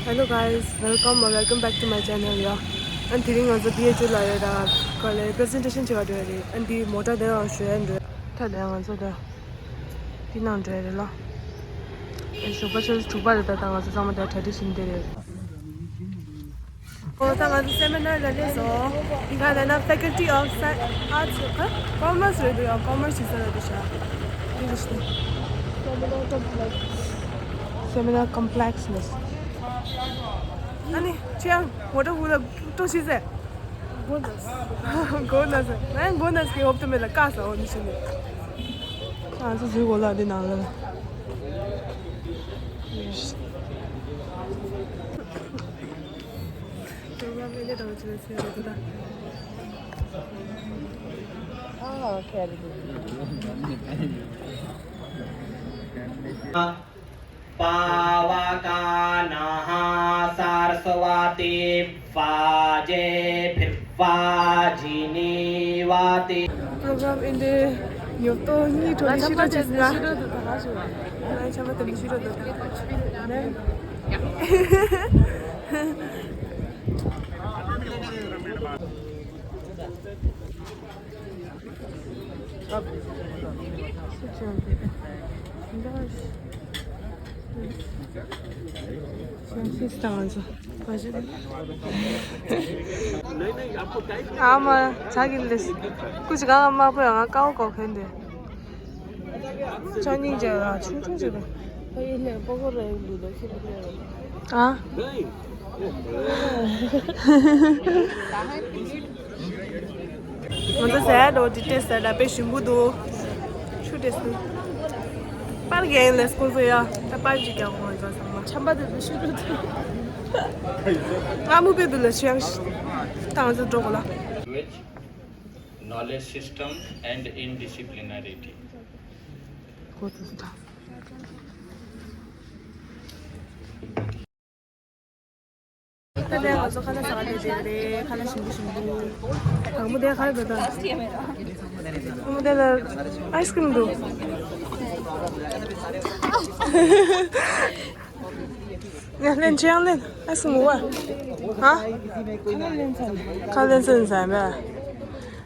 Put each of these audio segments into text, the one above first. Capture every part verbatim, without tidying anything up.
Hello guys, welcome or welcome back to my channel. Yeah. ཨ་ནི་དེ་རིང་ང་ཚོ་བྷི་ཨེཆ་ཡུ་ལ་ཡོད་ད། ག་ལེ་པི་རི་སེན་ཊེ་ཤན་བྱེད་ག་འགྲོ་ཡ་རེད། ཨ་ནི་འདི་མོ་ཊ་དེ་ཡང་ཞོ་ཡ་འགྲོ། ད་དེ་ང་ཚོ་ད་འདི་ནང་འགྲོ་ཡ་རེད་ལ། ཨེ་ཞོགས་པ་ཆུ་ཚོད་དྲུག་པ་རེད་ད། ད་ང་ཚོ་ཚང་མ་ད་གྲ་སྒྲིག་བྱེད་འདི་རེད། ཨོ་ད་ང་ཚོ་སེ་མི་ནར་ལ་སླེབས་སོང་། འདི་ག་ལ་ན་Faculty of Sci- Arts ཁ་Commerce རེད་འདུག་ཡ། Commerce བྱེད་ས་རེད་འདུག་ཤག་འདི་རེད་ཤག Seminar complex. Seminar complex ནས། ཨ་ནི་ཁྱེད་ཡང་མོ་ཊ་ཧུ་ལ་ཏོ་ཤི་ཟེ། གོ་ན་ཟེ། ང་ཡང་གོ་ན་ཟེ་ཧོབ་ཏུ་མེད་ལ་ཀ་ས་འོ་ནི་ཤི་ནི། ང་ཚོ་འཛུལ་གོ་ལ་འདི་ནང་ལ། पावकानः सरस्वती वाजेभिर्वाजिनीवती। Program in the ཉོབ་ཏོ་གཉིས་ཐོག་ནས་ཤི་རོ་བྱེད་ཟིན་ན། ང་ཆ་མ་དེ་ནས་ཤི་རོ་དང་། आमा, जागिर ले। कुछ गाँव में आपको यहाँ काव को खेंदे। ཅོ་སྙིང་རྗེ་ར་ཆུང་ཆུང་ཞིག་རེད། ཨ། ང་ཚོ་ཟས་འགྲོ་འདི་ཏེ་ཟས་ལ་དཔེ་ཞིམ་པོ་འདུག་ཆུ་ཏེ་སུ། པར་རྒྱག་ལས་སྐོར་ཚོ་ཡ། ད་པར་ཅིག་རྒྱག་དགོས་ང་ཚོ་ཚང་མ། ཆམ་པ་དེ་ཚོ་ཤི་འགྲོ་ཐུབ། ང་མུ་པེ་དུ་ལ་ཤི་ཡང་ཤི། ད་ང་ཚོ་འགྲོ་དགོས་ལ། Language, knowledge system and indisciplinarity. ད་ལྟ་ང་ཚོ་ཁ་ལག་ཟ་ག་སླེབས་བསྡད་རེད། ཁ་ལག་ཞིམ་པོ་ཞིམ་པོ། དང་པོ་དེ་ག་རེ་འདུག་ད། དང་པོ་དེ་ལ་ཨའི་སི་ཀྲིམ་འདུག་ཡ་ལེན་ཅི་ཡང་ལེན། ཨའི་སི་ཀྲིམ་ངུ་བ། ཧ། ཁ་ལེན་ཚན་ཟ་མེད།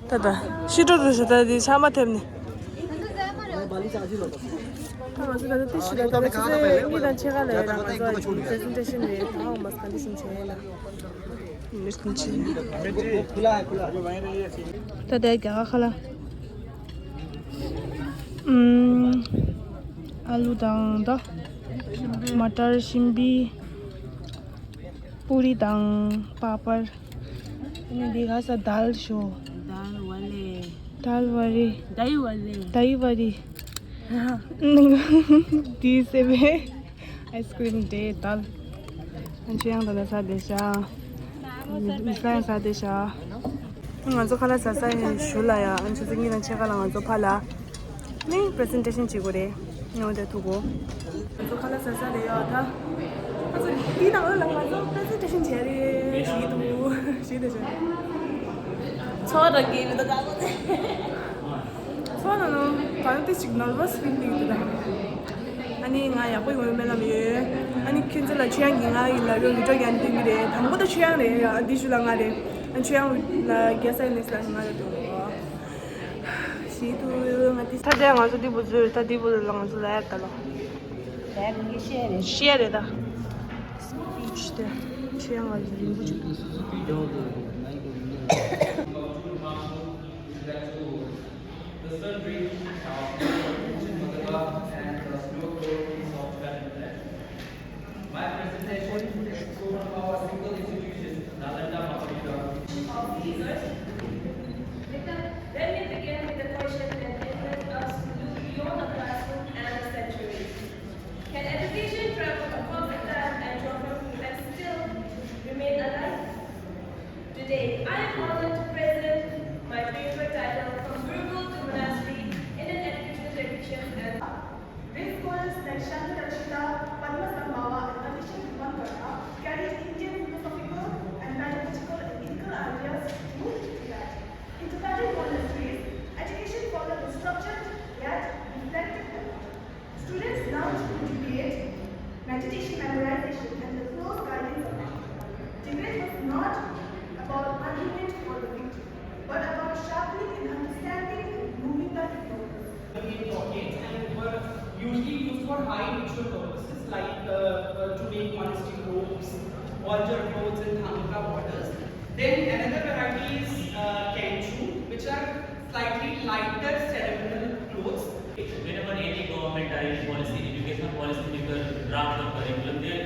ད་ད། ཤི་འགྲོ་འགྲོ་ཞེས་ད་འདི་ཆ་མ་ཐེབས་ནི། ད་ང་ཚོ་ད་ལྟ་ཏི་ཤི་ལ་ད་ལྟ་ཆུ་ཚོད་གཉིས་དང་ཕྱེད་ཀ་ལ་ཡོད་ལ། ང་ཚོ་པི་རི་སེན་ཊེ་ཤན་རེད། ད་འོང་མ་སི་ཀོན་ཌི་ཤན་བྱས་ཡོད་ལ། མི་སུན་ཆི། ད་ལྟ་རྒྱ་གར་ཁ་ལ། ཨམ། ཨ་ལུ་དང་ད། མ་ཊར་ཤིང་པི། པུ་རི་དང་པ་པར། ཨ་ནི་འདི་ག་ས་དཱལ་ཤོ། दाल वाले। दाल वाली। दही वाले। दही वाली। འདི་སེ་བེ། ཨའི་སི་ཀྲིམ་དེ་དཱལ། ཨན་ཆུ་ཡང་དང་ས་དེ་ཤ། མི་ས་ཡང་ས་དེ་ཤ། ང་ཚོ་ཁ་ལག་ཟ་ས་ཡིན་ཞུ་ལ་ཡ། ཨན་ཆུ་ཚོད་གཉིས་དང་ཕྱེད་ཀ་ལ་ང་ཚོ་ཕ་ལ། ནི་པི་རི་སེན་ཊེ་ཤན་བྱེད་དགོས་རེད། ངའི་འོ་དེ་ཐུག་གོ། ང་ཚོ་ཁ་ལག་ཟ་ས་རེད་ཡ་ད། ང་ཚོ་འདི་ནང་ལ་ང་ཚོ་པི་རི་སེན་ཊེ་ཤན་བྱས་རེད་ཞུ་ཡི་འདུག་ཞུ་ཡི་འདུག་ཞུ། ཚོར་བ་གི་མི་འདུག་ད་ཚོར་ན་ནོ། ད་ནི་ཏི་ཞིག་ནར་ཝས་ཕིལ་ལིང་འདུག་ད། ཨ་ནི་ང་ཡག་པོ་ཡོང་བའི་སྨོན་ལམ་ཡོད། ཨ་ནི་ཁྱོད་ཚོ་ལ་ཆོས་དབྱངས་ཀྱིས་ང་ཡི་ལ་རོ་ཡུ་ཊོ་ཡང་སྟོན་གྱི་རེད། དང་པོ་ད་ཆོས་དབྱངས་རེད་ཡ། འདི་ཞུ་ལ་ང་རེད། ཨ་ཆོས་དབྱངས་ལ་རྒྱལ་ས་ནས་ལ་ང་རེད་འདུག་ཞེས་དུ་ང་དེ། ད་ལྟ་ང་ཚོ་འདི་བུ་ཚོས་ད་འདི་བུ་ལ་ང་ཚོ་ལ་ཡག་ད་ལོ། ལ་ཡག་གི་ཤེས་རེད། ཤེས་རེད་ད། སྤིཆ་དེ་ཆོས་དབྱངས་ལ་རིང་པོ་ཅིག་འདུག The sun reached south, reaching Magadha and the snow covered peaks of Thailand. My presentation is for our single institution, Nalanda Mahabodhi Dharma. Of leaders, let me begin with a question that interests us beyond the classroom and the sanctuary. Can education travel across the time and geography and still remain alive? Today, I am honored to present my paper titled From Gurukul to Monastery, Indian Educational Traditions and Great scholars like Shanta Dakshita, Padma Sambhava, and Abhishek Border clothes in Dhanuka borders. Then another variety is uh, Kenchu, which are slightly lighter ceremonial clothes. Whenever any government or any policy, education policy maker draft a curriculum, there,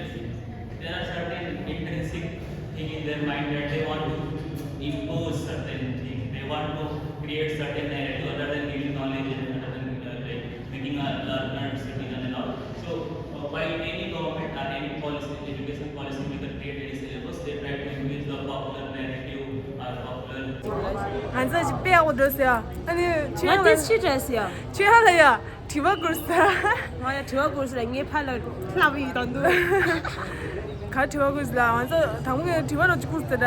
there are certain intrinsic thing in their mind that they want to impose certain things. They want to create certain narrative other than giving knowledge and other than uh, like making a learned citizen and all. So uh, while any government or any policy, education policy maker create any syllabus, they try to use the popular narrative or popular. ང་ཚོ་ཞིག་དཔེ་ཡག་པོ་འགྲོ་ཟེར་ཡ། ཨ་ནི་ཆོས་ང་དབྱངས་ལ་ཏིས་ཅི་འདྲ་ཟེར་ཡ། ཆོས་དབྱངས་ལ་ཡ་དྲི་བ་བསྐུར་ཟེར། ང་ཡ་དྲི་བ་བསྐུར་ཟེར་ངའི་ཕ་ལ་ལྷབ་ཡི་དང་འདུག་ག་དྲི་བ་བསྐུར་ཟེར་ལ། ང་ཚོ་དང་པོ་ངས་དྲི་བ་རོགས་ཅིག་བསྐུར་ཟེར་ད།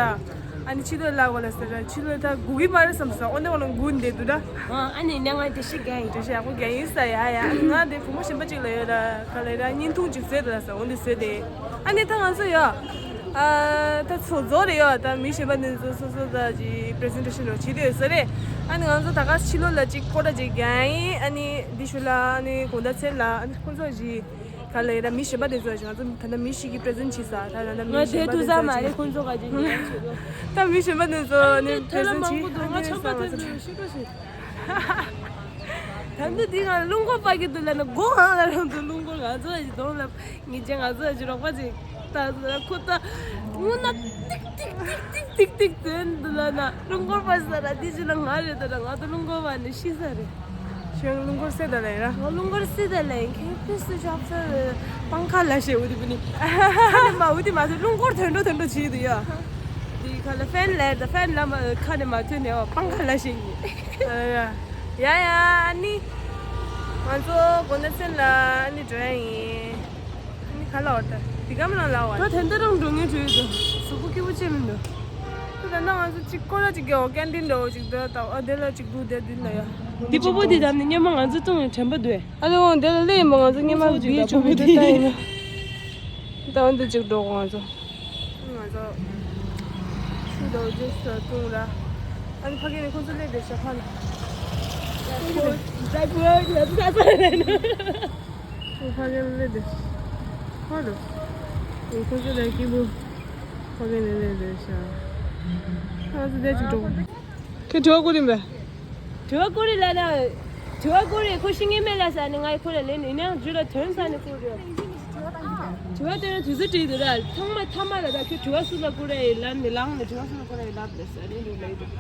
ཨ་ནི་ཕྱི་ལོགས་ལ་གོ་ལ་ཟེར་ར། ཕྱི་ལོགས་ད་སྒུག་གི་མ་རེད་བསམ་སོང་། འོ་ནི་འོ་ན་སྒུག་འདེད་འདུག་ད། ཨ་ནི་ནས་ང་དེ་ཤི་རྒན་ཡིན། དེ་ཤི་ཡག་པོ་རྒན་ཡིན་ས་ཡ་ཡ། ཨ་ནི་ང་དེ་བུ་མོ་གཞན་པ་ཅིག་ལ་ཡོད་ད་ག་ལ་ཡོད་ད་བརྙན་ཐུང་ཅིག་བཟོས་འདུག་ལ་ཟེར། འོ་འདི་བཟོས་ཏེ། ཨ་ནི་ད་ང་ཚོ་ཡ། ཨ་ད་ཚོ་རྫོགས་རེད་ཡ། ད་མི་གཞན་པ་འདི་ཚོ་སོ་སོ་ད་ཅིག་པི་རི་སེན་ཊེ་ཤན་རོ་བྱེད་དུ་ཡོད་ས་རེད། ཨ་ནི་ང་ཚོ་ད་ག་ཕྱི་ལོགས་ལ་ཅིག་སྐོར་ར་ཅིག་རྒྱག་ཡིན། ཨ་ནི་འདི་ཤུ་ལ་ཨ་ནི་དགོང་དག་ཚེ་ལ་ཨ་ནི་ཁོང་ཚོ་ཞིག་ག་ལ་ཡོད་ད་མི་གཞན་པ་དེ་ཚོ་ཞིག་ང་ཚོ་ད་ལྟ་མི་ཞིག་གིས་པི་རི་སེན་ཊི་བྱས་ས། ད་ད་ལྟ་མི་ང་གཞན་དེ་པ་དུ་དེ་ས་ཚོ་མ་རེད། ཞིག་ཁོང་ཚོ་ག་ཅིག་ཉན་ཆོག་གོ། ད་མི་གཞན་པ་དེ་ཚོ་ནི་པི་རི་སེན་ཊི་བྱས། ཨ་ནི་ས་ང་ཚོ་ད་ལྟ་འདི་ང་རླུང་འཁོར་པ་གི་དུ་ལ་ན་སྒོ་ཧང་ལ་རང་དུ་རླུང་འཁོར་ང་ཚོ་ཞིག་གདོང་ལ་ངེད་ཅག་ང་ཚོ་ཞིག་རོགས་པ་ཅིག་ད་ཁོ་ད་དངོས་གནས་ཏིག་ཏིག་ཏིག་ཏིག་ཏིག་ཏིག་དོན་འདི་ལ་ན་རླུང་འཁོར་པ་ཟེར་ལ་འདི་ཅི་ལ་ང་རེད། ད་ང་ད་རླུང་འཁོར་པ་ནི་ཤི་ས་རེད། ཁྱོད་རླུང་འཁོར་སེ་ད་ལེ་ར། ང་རླུང་འཁོར་སེ་ད་ལེ་ཁྱོད་ཕི་སུ་ཆབ་ས་པང་ཁ་ལ་ཤེ་འུ་དི་བུ་ནི་ཁ་ནས་མ་འུ་དི་མ་ཐོན། རླུང་འཁོར་ཐོན་འགྲོ་ཐོན་འགྲོ་བྱེད་དུ་ཡ། འདི་ཁ་ལ་ཕེན་ལེར་ད་ཕེན་ལ་མ་ཁ་ནས་མ་ཐོན་ནས་པང་ཁ་ལ་ཤེ་ཡིན། ཡ་ཡ་ཨ་ནི། ང་ཚོ་དགོང་དག་མཚན་ལ་ཨ་ནི་འགྲོ་ཡ་ཡིན། ཨ་ནི་ག་ལ་བ་ད་དི་ག་མ་ལ་ལ་བ། ད་དེ་འདྲ་རང་འགྲོ་ངེས་བྲོས་ཡོད་དོ། གཟུགས་པོ་སྐྱིད་པོ་ཅི་མི་འདུག་ད་ད་ན་ང་ཚོ་གཅིག་སྐོར་ར་གཅིག་རྒྱག་ཀན་ཊིན་འདྲ་བོ་གཅིག་འདུག་ད་ཨ་དེ་ལ་གཅིག་འདུག་དེ་འདི་ལ་ཡ། འདི་པོ་པོ་འདི་དམ་ནི་སྙེ་མ་ང་ཚོ་བཏུང་བའི་དྲན་པ་འདུག་ཨ་ནི་འོང་དེ་ལ་ལེ་ཡིན་པ་ང་ཚོ་སྙེ་མ་བིའི་ཆུ་བི་དེ་ལྟ་ཡིན་ན། ད་འོང་དེ་གཅིག་འགྲོ་གོ་ང་ཚོ། ང་ཚོ་ཆུ་འདྲ་བོ་ཅིག་ས་བཏུང་ར། ཨ་ནི་ཕ་གི་ནི་ཁོང་ཚོ་སླེབས་བསྡད་ཤག་ཕ་ལ། ད་བུ་ང་ཚོ་ས་ས་རེད་ནོ། ཁོ་ཕ་གི་སླེབས་བསྡད། ཧ་རོ། ཁོ་ཁོ་ཚོ་ལ་སྐྱིད་པོ། ཕ་གི་ནི་སླེབས་བསྡད་ཤག་ང་ཚོ་བསྡད་ཅིག་འགྲོ། ཁྱོད་དྲི་བ་བསྐུར་ཡིན་པས། དྲི་བ་བསྐུར་རེད་ལ་ན། དྲི་བ་བསྐུར་རེད། ཁོ་ཤི་ངེས་མེད་ལ་ཟ་ནི་ང་ཡི་ཁོ་ལ་ལེན་ནི་ཡིན་ནའང་རྒྱུ་ལ་དོན་ས་ནི་བསྐུར་རེད། དྲི་བ་དེ་ནི་དུས་ཚོད་བྲིས་འདུག་ར་ཚང་མ་ཐ་མ་ལ་ད་ཁྱོད་དྲི་བ་སུ་ལ་བསྐུར་རེད་ལབ་ནི་ལངས་ནི་དྲི་བ་སུ་ལ་བསྐུར་རེད་ལབ་ནི་ཟ་ནི་འདུག་ལ་ཡི་འདུག་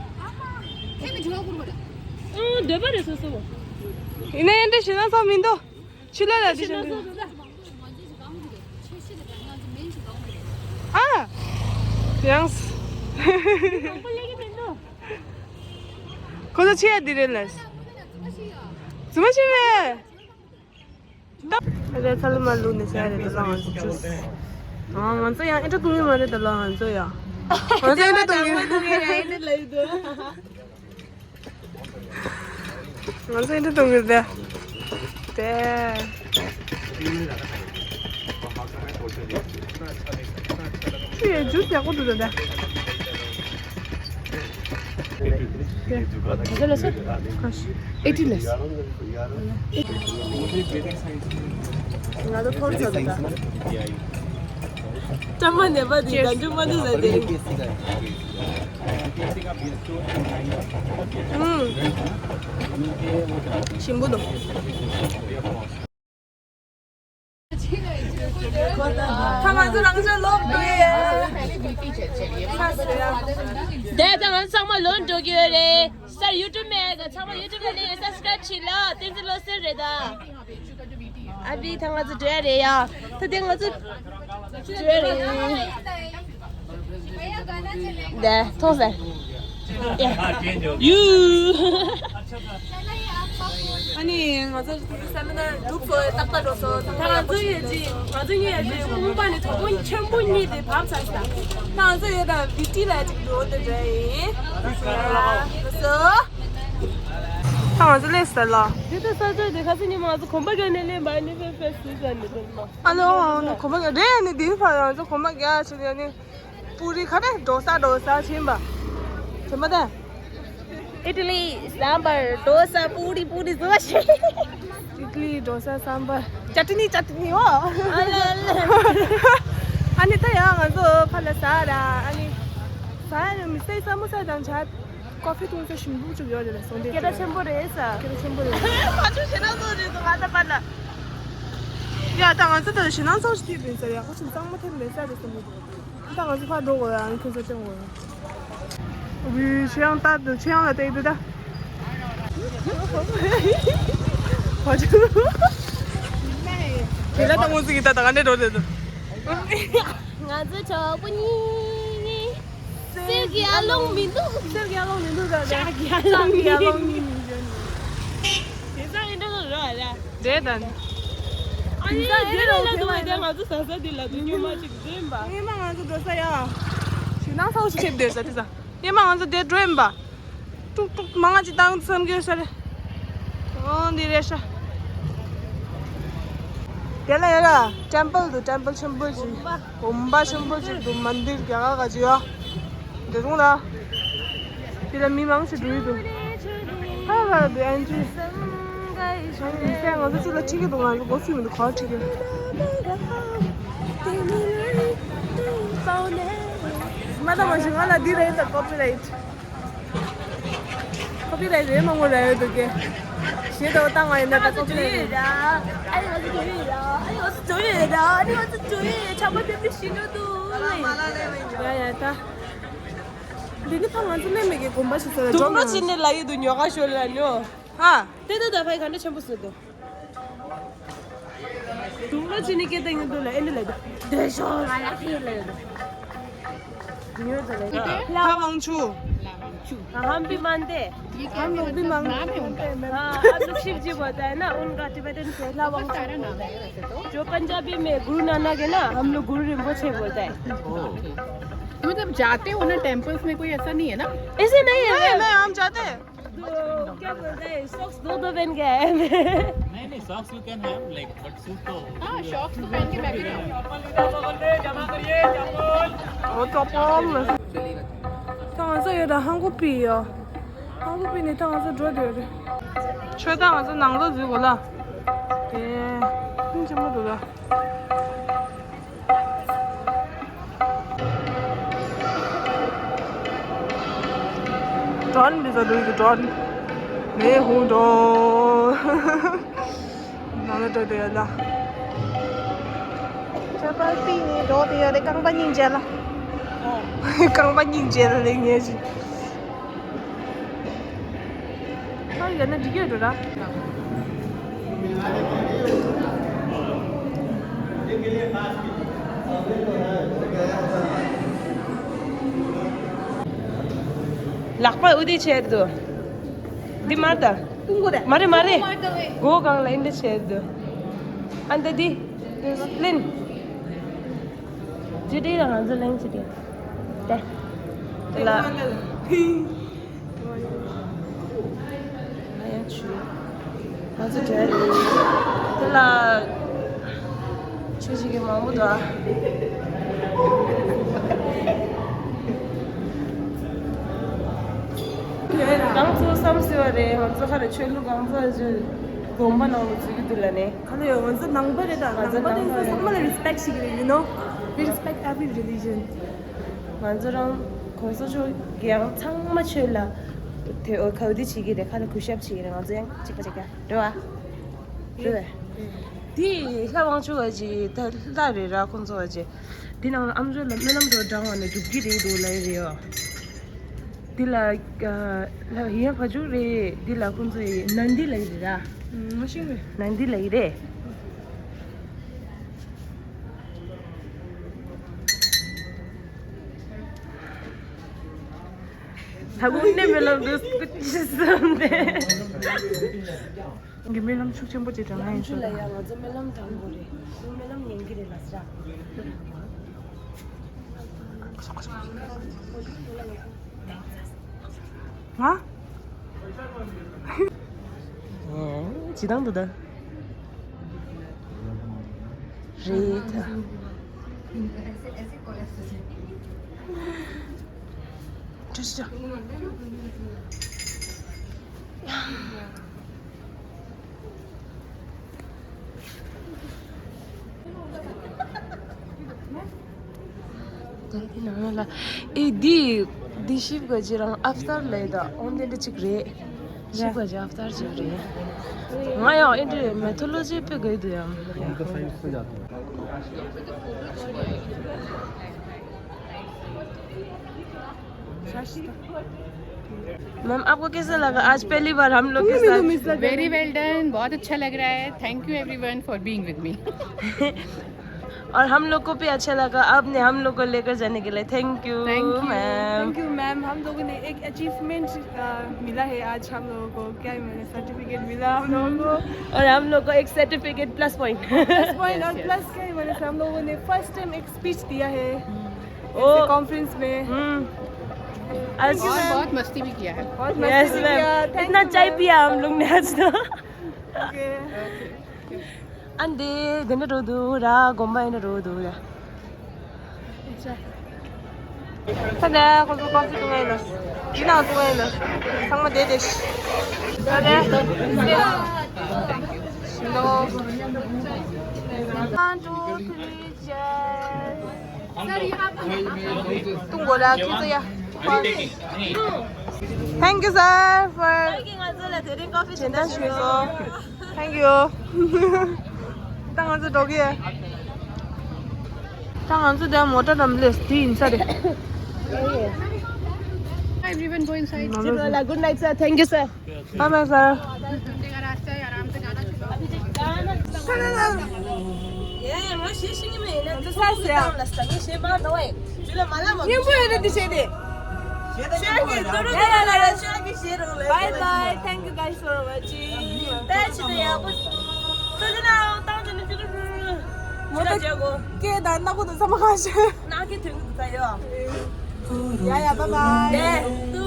ཁྱེད་ཀྱི་དྲི་བ་བསྐུར་བ་རེད། ཨང་འདོད་པ་རེད་སོ་སོ། ཡིན་ན་ཡིན་འདྲ་ཞེ་ན་ཚོགས་མི་འདུག་ཕྱི་ལོགས་ལ་འདི་ཕྱི་ལོགས་བྱེད་ཚོགས་འདུག་ཨ། ཡང་། ཁོ་ཚོ་ཆེ་ཡ་འདི་རེད་ལས། རྫུན་མ་བྱེད་པས། ད་རེད་ཚ་ལུ་མ་ལུ་ནས་ཟེར་རེད་ད་ལོ་ང་ཚོ་ཅུས། ཨ་ང་ཚོ་ཡང་ཨེ་འདྲ་གཏོང་གི་མ་རེད་ད་ལོ་ང་ཚོ་ཡང་། ང་ཚོ་ཨེ་འདྲ་གཏོང་གི། ང་ཚོ་ཨེ་འདྲ་གཏོང་གི་རེད་དེ། ཆུ་ཡོད་ཇུས་ཡག་པོ་འདུག་ད་ལྟ། ད་ལྟ་ལ་སོ། ཨེ་ཊི་ལ་སོ། ང་ཚོ་ཐོར་ཚར་འདུག་ད། ཀྲམ་པ་ནད་པ་འདི་ད་འཇུ་མ་འདུག་ཟེར་ཏེ། ཞིམ་པོ་འདུག་ད་ང་ཚོ་རང་ཚོའི་སློབ་གྲྭ་ཡ། ད་ད་ང་ཚང་མ་ལོན་འགྲོ་གི་ཡོད་རེད། སར་ཡུ་ཊུབ་མེད་ག་ཚང་མ་ཡུ་ཊུབ་ལ་ནས་སབ་སི་ཀ་རབ་བྱེད་ལ་བསྟན་འཛིན་བློ་གསལ་རེད་ད། ཨ་བི་ད་ང་ཚོ་འགྲོ་ཡ་རེད་ཡ། ད་དེ་ང་ཚོ་འགྲོ་ཡ་རེད། དེ་མཐོང་ཟེར། ཡུ། ཨ་ནི་ང་ཚོ་སེ་མི་ནར་གྲུབ་སོ་ཏག་ཏག་འགྲོ་སོ། ད་ང་ཚོ་ཡོད་ཅི་ང་ཚོ་གཉིས་ཡོད་ཅི་དགོངས་པ་ནི་དོ་དགོང་ཆེན་པོ་གཉིས་དེ་བབས་ཚར་ས། ད་ང་ཚོ་ཡོད་ད་བི་ཏི་ལ་ཅིག་འགྲོ་འདི་འདྲ་ཡིན། སོ། ད་ང་ཚོ་སླེབས་ས་ལ། དེ་ལྟར་ས་ཆ་དེ་ཁ་སང་ཉིན་མོ་ང་ཚོ་གོམ་པ་བརྒྱབ་ནས་སླེབས་པ་ནི་ཕེབས་ཕེབས་སུ་ས་ནི་དེ་ལ། ཨ་ལོ་ཨ་ལོ་གོམ་པ་བརྒྱབ་རེད་ནི་དེ་ཕར་ང་ཚོ་གོམ་པ་བརྒྱབ་ཕྱིན་ནས་ནི་པུ་རི་ཁ་ནས་ཌོ་ས་ཌོ་ས་ཕྱིན་པ། དྲན་པ་དང་། ཨི་ཏི་ལི་སམ་བར་ཌོ་ས་པུ་རི་པུ་རི་ཟོ་ཤེ། ཨི་ཏི་ལི་ཌོ་ས་སམ་བར་ཅ་ཏི་ནི་ཅ་ཏི་ནི་ཨོ། ཨ་ལེ་ཨ་ལེ། ཨ་ནི་ ད་ཡང་ང་ཚོ་ཕར་ལ་ཟ་ར། ཨ་ནི་ཟ་ཡ་ནི་མི་སེ་ས་མོ་ས་དང་ཇ་ཀོ་ཕི་འཐུང་ས་ཞིམ་པོ་ཅིག་ཡོད་རེད་ལ། སོང་དེ་སྐད་གྲགས་ཆེན་པོ་རེད་ས། སྐད་གྲགས་ཆེན་པོ་རེད། ང་ཚོ་ཞེ་དྲག་ཚོགས་ཅིག་འདུག་ང་ད་ཕར་ལ། ཡ་ད་ང་ཚོ་ད་ཞེ་དྲག་ཚོགས་ཅིག་ཐེབས་ཡིན་ས་རེད། ཁོ་ཆུང་གཙང་མ་ཐེབས་མེད་ས་རེད་སོང་དེ། ད་ང་ཚོ་ཕར་འགྲོ་དགོས་ཡ། ཨ་ནི་ཁྱོད་ཚོ་སྟོན་དགོས་ཡ། ཆོས་དབྱངས་ལྟར་དུ་ཆོས་དབྱངས་ལ་བལྟས་དུས་ད། བ་ཆུ། དེ་ལ་ད་ངོ་ཚ་གི་ད་ད་ག་འདྲས་འགྲོ་རེད་དོ། ང་ཚོ་གྲོགས་པོ་གཉིས། གསེར་གྱི་ཨ་ལོང་མི་འདུག་གསེར་གྱི་ཨ་ལོང་མི་འདུག་ད་ལྕགས་ཀྱི་ཨ་ལོང་ལྕགས་ཀྱི་ཨ་ལོང་གཉིས་མི་འདུག་དེ་ཚང་ཨེ་འདྲ་ལ་རོ་ཨ་ལ། འདྲེ་དང་། ཨ་ནི་དེ་ལ་ལ་དུ་བ་དེ་ང་ཚོ་ཟ་ས་དེ་ལ་དུ་ཉོ་མ་ཅིག་འདྲེ་ཡིན་པ། ངས་མ་ང་ཚོ་འགྲོ་ས་ཡ། ཞིག་ནང་ཚ་བོ་ཞིག་ཐེབས་བསྡད་ས་དེ་ས། ངས་མ་ང་ཚོ་དེ་འགྲོ་ཡིན་པ། ཏུག་ཏུག་མང་ང་ཅིག་བཏང་བསམ་གྱི་ཡོད་ས་རེད། ཨོ་འདི་རེད་ཤག་དེ་ལ་ཡ་ལ་ཊེམ་པལ་དུ་ཊེམ་པལ་ཆེན་པོ་ཞིག་དགོན་པ་ཆེན་པོ་ཞིག་འདུག་མན་དིར་རྒྱ་གར་ག་ཅིག་ཡོད། འདི་རུང་ལ། དེ་ལ་མི་མང་ཞིག་འགྲོ་ཡི་འདུག་ཧ་ཧ་འདི་ཨན་ཅི། མི་སེ་ང་ཚོ་ཅིག་ལ་ཁྲིད་ཀྱི་འདུག་ང་ཚོ་སྒོ་ཕྱེ་མི་འདུག་ག་པར་ཁྲིད་ཀྱི། མ་ད་མ་ཞིག་ང་ལ་འདི་རེད་ད་ཀོ་པི་རའིཊ། ཀོ་པི་རའིཊ་རེད་མང་པོ་རེད་ཡོད་འདུག་གས། ཞེ་དྲག་བཏང་བ་ཡིན་ན་ད་ཀོ་པི་རའིཊ་རེད། ཨ་ནི་ང་ཚོ་འགྲོ་ཡི་རེད། ཨ་ནི་ང་ཚོ་འགྲོ་ཡི་རེད། ཨ་ནི་ང་ཚོ་འགྲོ་ཡི་རེད། ཆག་པ་དེ་མི་ཤི་འགྲོ་འདུག་ཡ་ཡ་ད། འདི་ནི་ཕ་ང་ཚོ་ལས་མེད་ཀྱི་དགོན་པ་ཞིག་ཟེར་ལ་དུང་འགྲོ་ཅི་ནས་ལ་ཡི་དུ་ཉོ་ག་ཤོར་ལ་ཉོ། ཧ། དེ་ད་ད་ཕ་ཡི་ག་འདྲ་ཆེན་པོ་ཟེར་དུ། དུང་ལོ་ཅི་ནི་སྐད་བཏང་ཡོད་དུ་ལ་ཨེ་འདི་ལ་དུ། དེ་ཤོ་ང་ལ་ཕི་ལ་ཡོད་དུ། ཉོ་དུ་ལ་ཡོད། ལྷ་དབང་ཕྱུག हाँ, हम भी मानते हैं। हम लोग भी मानते हैं। हाँ, आप लोग शिव जी बोलता है ना, उनका टिबेटन से ला वंगचू बोलता है। जो पंजाबी में गुरु नानक है ना, हम लोग गुरु रिम्पोछे बोलता है। तो मतलब जाते हो ना टेम्पल्स में, कोई ऐसा नहीं है ना? ऐसे नहीं है। नहीं, नहीं, हम जाते हैं। तो क्या बोलता है, सॉक्स दो दो पहन के आया है। नहीं, नहीं, socks you can have, like, but suit तो। हाँ, शॉक्स तो पहन के मैं भी रहूँ। ད་ང་ཚོ་ཡོད་ད་ཧང་གོ་པི་ཡ། ཧང་གོ་པི་ནས་ད་ང་ཚོ་འགྲོ་འདོད་རེད། ཆོས་ད་ང་ཚོ་ནང་ལོགས་འཛུལ་དགོས་ལ། དེ། ཧིང་ཆེན་པོ་འདུག་ལ། ཌོན་བི་ཟ་ལུའི་གི་ཌོན། མེ་ཧུང་ཌོན། ནང་ལ་འགྲོ་དེ་ཡོད་ལ། ཆར་པ་པི་ནི་འགྲོ་དེ་ཡོད་རེད། རྐང་པ་སྙིང་རྗེ་ལ། རྐང་པ་སྙིང་རྗེ་ལ་ལེགས་ཉེས་ཤིག་ཁ་ཡོད་ན་འགྲིག་གི་ཡོད་འགྲོ་ར། ལག་པ་འུ་དེ་བྱས་འདུག་འདི་མར་ད། མ་རེད་མ་རེད། མགོ་གང་ལ་འདི་འདྲ་བྱས་འདུག་ཨ་འདི་འདི། ལིན། ཇི་དེ་ལ་ང་ཚོ་ལེན་ཅི་དེ། དེ། དེ་ལ། ང་ཡང་ཆུ། ང་ཚོ་འབྲེལ། དེ་ལ། ཆུ་ཞིག་གི་མང་པོ་འདུག་ཨ། ང་ཚོ་བསམ་སྲིད་པ་རེད། ང་ཚོ་ཁ་རེ་ཆོས་ལུགས་གང་ཚོ་ཨ་ཅེ་དགོན་པ་ནང་ལ་འཛུལ་གྱི་འདུག་ལ་ནས། ག་ལ་ཡོད། ང་ཚོ་ནང་པ་རེད་ད། ང་ཚོ་ནང་པ་དེ་ཚོ་ཚང་མ་ལ་རེ་སི་པེག་ཊི་ཞིག་རེད། you know, we respect every religion. ང་ཚོ་རང་གོང་ས་མཆོག་གི་ཡང་ཚང་མ་ཆོས་ལ་དེ་འོ་ག་འདི་བྱེད་ཀྱི་རེད། ཁ་ལ་གུས་ཞབས་བྱེད་ཀྱི་རེད། ང་ཚོ་ཡང་གཅིག་པ་གཅིག་རྐྱང་རེད་བ། རེད་བས། དེ་ལྷ་དབང་ཕྱུག་ཨ་ཅེ་ད་ལྷ་རེད་ར། ཁོང་ཚོ་ཨ་ཅེ་འདི་ནང་ལ་ཨམ་ཅོག་ལ་སྨོན་ལམ་འགྲོ་དྲང་བ་ནས་སྒྲུབ་ཀྱི་རེད་འདུག་ལ་རེད་བ། འདི་ལ་ཨ་ལ་ཡིན་ཡང་བ་ཕྱུག་རེད། འདི་ལ་ཁོང་ཚོ་ཡི་ནན་དི་ལ་ཡི་རེད་ར། མ་ཤེས་རེད། ནན་དི་ལ་ཡི་རེད། ད་དགོང་ནས་སྨོན་ལམ་འདུག་སྐུ་ཅི་བསམ་སྟེ། ངས་སྨོན་ལམ་ཤུགས་ཆེན་པོ་ཅིག་དྲང་ཡིན་ཞུ། ལ་ཡ་ང་ཚོ་སྨོན་ལམ་དྲང་དགོས་རེད། ཁོང་སྨོན་ལམ་ཉན་གི་རེད་ལ་ཟེར། ང་། ཇི་ལྟར་འདུག་ད། རེད་ད། ཅི་ཞིག་ད་དེ་ནང་ལ་ཨེ་འདི་འདི་ཤིབ་ག་ཇི་རང་ཨབ་སྟར་ལས་ད་ཨོན་དེ་འདྲ་ཅིག་རེད། ཤིབ་ག་ཇི་ཨབ་སྟར་ཅིག་རེད། ང་ཡང་ཨེ་འདྲ་མེ་ཐོ་ལོ་ཇི་པེ་གི་དུ་ཡང་། मैम, आपको कैसा लगा? आज पहली बार हम लोग के साथ। Very well done, बहुत अच्छा लग रहा है। Thank you everyone for being with me. और हम लोग को भी अच्छा लगा, आपने हम लोग को लेकर जाने के लिए। Thank you, thank you, ma'am. Thank you, ma'am. हम लोगों ने एक अचीवमेंट मिला है आज हम लोगों को। क्या है, मैंने सर्टिफिकेट मिला हम लोगों को। और हम लोग को एक certificate plus point. Plus point और प्लस क्या है, मैंने हम लोगों ने फर्स्ट टाइम एक स्पीच दिया है। ओ। ऐसे कॉन्फ्रेंस में। हम्म। आज और बहुत मस्ती भी किया है। बहुत मस्ती भी किया। Thank you, ma'am. इतना चाय पिया हम लोग ने आज तो। ओके। ཨ་འདི་འདི་འདྲ་འགྲོ་འདུག་ར། དགོན་པ་འདི་འདྲ་འགྲོ་འདུག་ར། ད་ནས་ཁོ་ཚོ་ཀོ་ཕི་བཏུང་ཡིན་ལ། འདི་ནང་བཏུང་ཡིན་ལ། ཚང་མ་བསྡད་བསྡད་ཤི། ད་ནས། ཞིང་ཏོག One, two, three, cheers. བཏུང་དགོས་ལ་ཁྱེད་ཚོ་ཡ། Thank you, sir, for ང་ཚོ་ལ་དེ་རིང་ཀོ་ཕི་ཇི་འདྲ་ཞུས་སོང་། Thank you. ད་ང་ཚོ་འགྲོ་གི། ད་ང་ཚོ་དེ་མོ་ཊ་རམ་ལེས་དེ་ཡིན་ས་རེད། Everyone go inside. Good night, sir. Thank you, sir. Bye bye, sir. Bye bye. Thank you guys for watching. Yeah, yeah, bye bye.